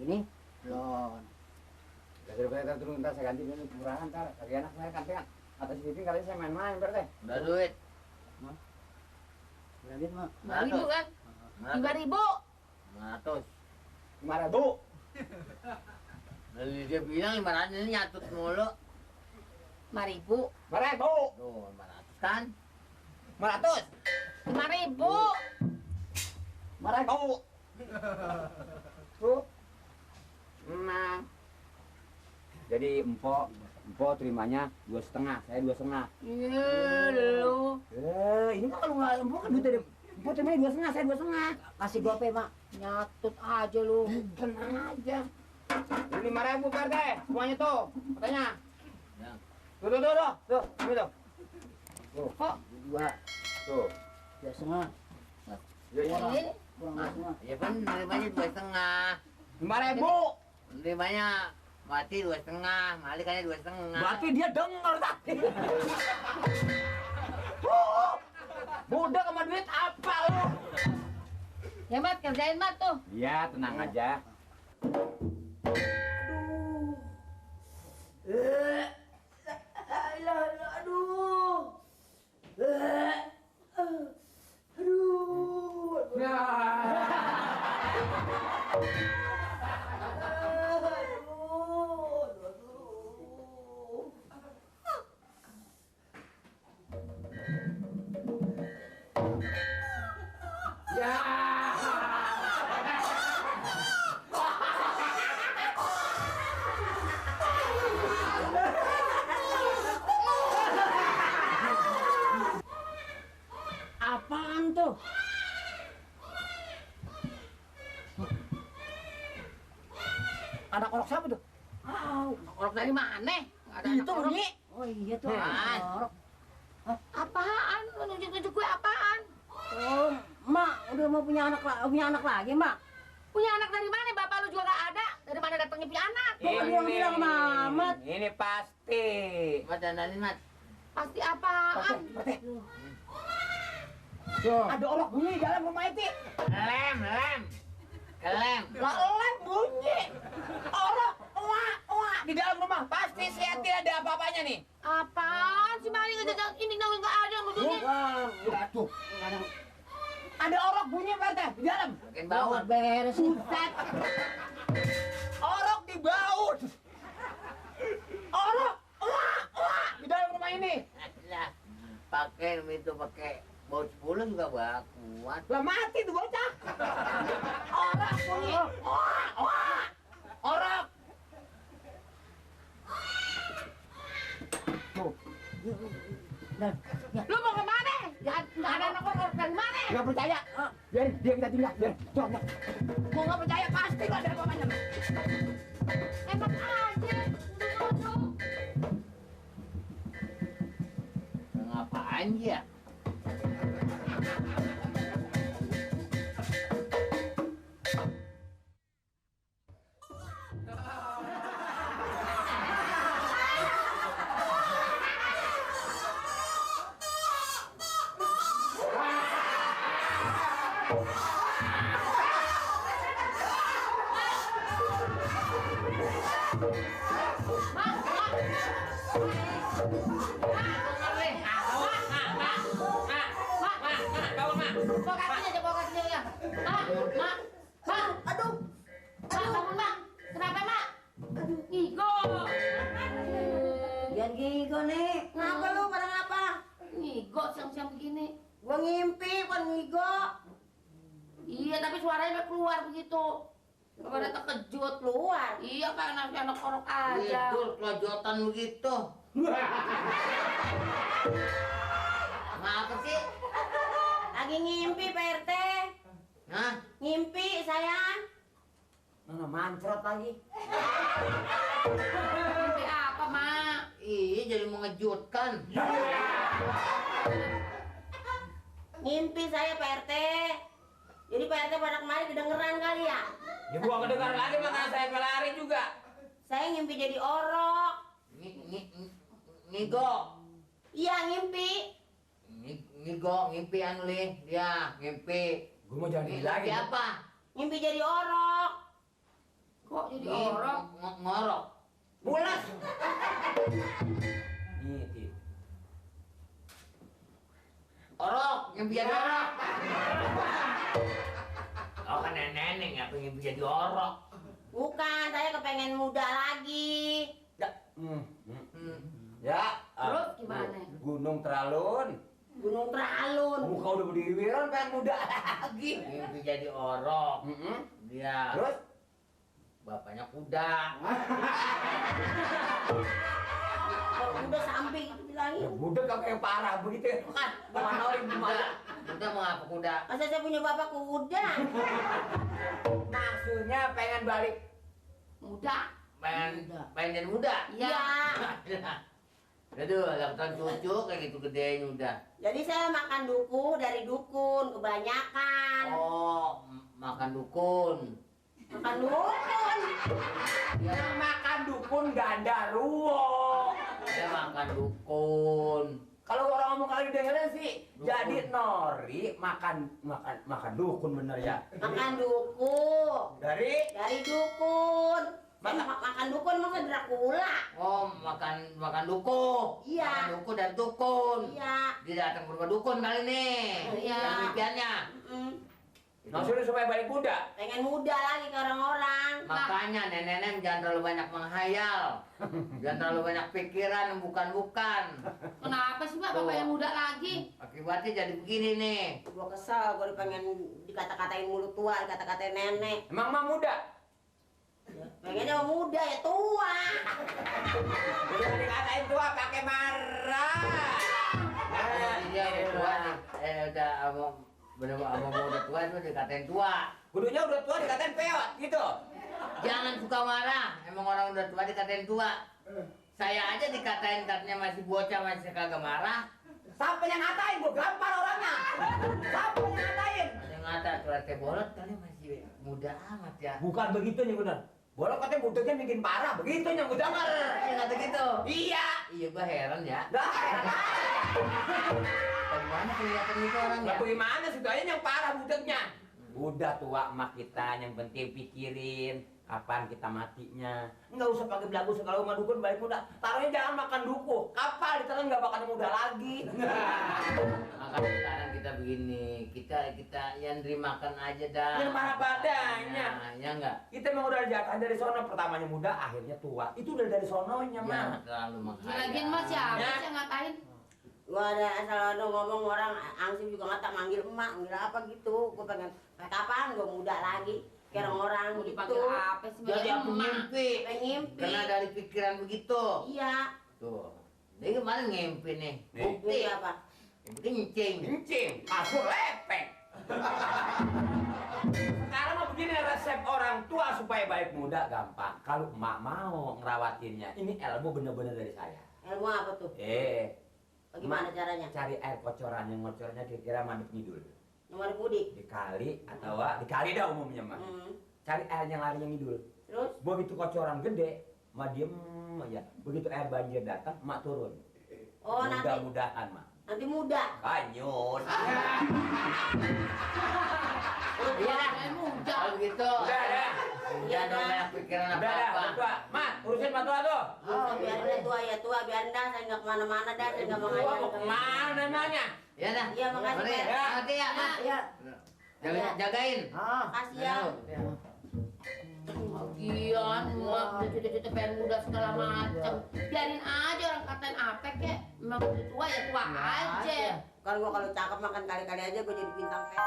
Ini belum. Daripada turun ntar saya ganti dulu murahan ntar. Kaki anak saya ganti kan. Atas TV kali saya main-main berarti. Udah duit. Udah duit mah. 5.000 kan? 5.000. 500. 5.000. Lalu dia bilang 500 ini nyatut mulu. 5.000. 5.000. Tuh 500 kan? 500. 5.000. 5.000. Tuh. Nah. Jadi empok terimanya 2,5, saya 2,5. Lu. Ini mah kalau nggak empok kan duitnya empok terimanya 2,5, saya 2,5. Kasih gope, Mak. Nyatut aja lu. Tenang aja. Ini 5.000 PRT, semuanya tuh, katanya. Ya. Tuh, ini tuh. Tuh, Kok 2. Tuh. 2,5? Ya, Ini kurang Ah, 2,5. ya kan nerimanya 2,5. 5.000. Nerimanya mati 2,5, malikannya 2,5. Berarti dia denger tadi. Budak sama duit apa lu? ya, Mat, kerjain Mat tuh. Iya, tenang aja. Apaan tuh? Anak orok siapa tuh? Orok dari mana? Nggak ada Itu anak orok. bunyi. Oh iya tuh. Apaan? Orok. Apaan? Lu nunjuk-nunjuk gue apaan? Oh, Mak, udah mau punya anak lagi, Mak. Punya anak dari mana? Bapak lu juga gak ada. Dari mana datangnya punya anak? Kok dia bilang Mamat? Ini pasti. Mat dandanin Mat. Pasti apaan? Tuh. Ada orok bunyi di dalam rumah itu. Lem. Kelem. Lah lem bunyi. Orok, wah di dalam rumah. Pasti si Eti ada apa-apanya nih. Apaan sih maling aja ini nggak ada nunjuknya. Tuh. Ada orok bunyi Pak Teh di dalam. Makin bau. Beres. Buset. Orok di baut. Orok, wah di dalam rumah ini. Lah, pakai itu pakai baut 10 juga kuat. Lah mati tuh bocah. Orok bunyi. Wah. Orok. Tuh. Lu mau kemana? Ya, nggak ada anak orok dari mana? Nggak percaya? Biar dia kita tinggal. Biar. Coba. Mau nggak percaya pasti nggak ada apa-apanya. Enak aja. Duduk. Ngapain dia? Bawa kakinya ya. Mak. Aduh. Mak, bangun, Mak. Kenapa, Mak? Ngigo. Jangan gigo nih. Ngapa lu pada ngapa? Ngigo siang-siang begini. Gua ngimpi, bukan ngigo. Iya, tapi suaranya udah keluar begitu. Pada terkejut. Keluar. Iya, kayak anak orok aja. Tidur kelojotan begitu. Ngapa sih? Lagi ngimpi, Pak RT. Hah? mancrot lagi. Mimpi apa, Mak? Iya, jadi mengejutkan. Ngimpi saya Pak RT. Jadi Pak RT pada kemarin kedengeran kali ya? Ya gua kedengar lagi makanya saya pelari juga. Saya ngimpi jadi orok. Ngigo. Iya ngimpi. Ngigo, ngimpi anu lih. Dia ngimpi. Gua mau jadi lagi. Ngimpi apa? Ngimpi jadi orok. Kok jadi orang? Ngorok. Bulas. Nih, Ti. Orok, ngimpi jadi orok. Oh kan nenek nggak pengen jadi orok. Bukan, saya kepengen muda lagi. Ya. Terus gimana? Gunung Tralun. Gunung Tralun. Muka udah berdiri wiran pengen muda lagi. Ngimpi jadi orok. Dia. Terus Bapaknya kuda. Kalau udah samping itu bilangin. ya budak apa yang parah begitu ya kan? Mana orang gimana? Kuda mau apa kuda? Masa saya punya bapak kuda? Maksudnya pengen balik. Muda. Pengen jadi muda. Iya. Aduh, daftar cucu kayak gitu gedenya udah. Jadi saya makan duku dari dukun kebanyakan. Oh, makan dukun. Makan dukun. Yang makan dukun gandaruwo. Dia makan dukun. Kalau orang ngomong kali dengerin sih, dukun. Jadi Nori makan dukun bener ya. Makan duku. Dari dukun. Makan dukun maksudnya Dracula. Oh, makan duku. Iya. Makan duku dari dukun. Iya. Dia datang ke rumah dukun kali nih. Iya. Yang impiannya. Maksudnya supaya balik muda. Pengen muda lagi ke orang-orang. Makanya nenek-nenek jangan terlalu banyak menghayal. Jangan terlalu banyak pikiran yang bukan-bukan. Kenapa sih, Pak? Bapak yang muda lagi? Akibatnya jadi begini nih. Gua kesel, gua pengen dikata-katain mulut tua, dikata-katain nenek. Emang mah muda. Pengennya mau muda ya tua. Udah dikatain tua pakai marah. Dia udah tua nih. Udah udah tua itu dikatain tua. Kudunya udah tua dikatain peot gitu. Jangan suka marah. Emang orang udah tua dikatain tua. Saya aja dikatain katanya masih bocah masih kagak marah. Sampai yang ngatain gua gampar orangnya. Sampai yang ngatain. Ada yang ngata tuh RT Bolot kali masih muda amat ya. Bukan begitu nih bener. Bolot katanya budaknya bikin parah, begitu yang gue denger. Dia kata gitu. Iya. Iya gua heran ya. Dah, heran aja. Bagaimana kelihatan gitu orang ya? Lah bagaimana sih kayaknya yang parah budaknya. Udah tua emak kita yang penting pikirin kapan kita matinya. Enggak usah pakai belagu segala rumah dukun balik muda. Taruhnya jangan makan duku. Kapal ditelan enggak bakal muda lagi. Makanya sekarang kita begini, kita yang makan aja dah. Yang mana padanya. Ya enggak? Kita memang udah jatah dari sono, pertamanya muda, akhirnya tua. Itu udah dari sononya, mah. Jangan terlalu menghayal. Lagian Mas siapa Ya. sih yang ngatain? Gua ada asal ada ngomong orang Angsim juga nggak tak manggil emak, manggil apa gitu. Gua pengen kapan gua muda lagi. Kayak orang-orang Mau gitu. dipanggil apa sih? Jadi Manggil aku emak. ngimpi. Pengen ngimpi. Karena dari pikiran begitu. Iya. Tuh. Dia kemarin ngimpi nih. Nih. Bukti. Ngimpi apa? Ngimpi kencing. Kencing, kasur lepek. Sekarang mah begini resep orang tua supaya balik muda gampang. Kalau emak mau ngerawatinnya, ini ilmu bener-bener dari saya. Ilmu apa tuh? Bagaimana caranya? Cari air kocoran yang ngocornya kira-kira mandek ngidul. Nomor budi. Di kali atau di kali dah umumnya mah. Cari air yang lari yang ngidul. Terus? Begitu kocoran gede, emak diem aja. Begitu air banjir datang, emak turun. Oh, nanti Mudah-mudahan mah. nanti muda. Kanyut. Iya dah. Saya muda. Kalau gitu. Udah, dah. Jangan ada banyak pikiran Udah dah, apa-apa. udah tua. Mat, urusin mat tua tuh. Oh, biarin deh tua ya tua, biarin dah, saya nggak kemana-mana dah, saya nggak mau Tua ngajak. mau kemana emangnya? Ya dah. Iya, makasih, Mari. Pak. Ya, hati ya. Mat. Iya. Jagain. Kasih ya. Lagian emak udah cita-cita pengen muda segala macem. Biarin aja orang katain apa kek. Emang udah tua ya tua aja. Kan gua kalau cakep makan kali-kali aja gua jadi bintang film.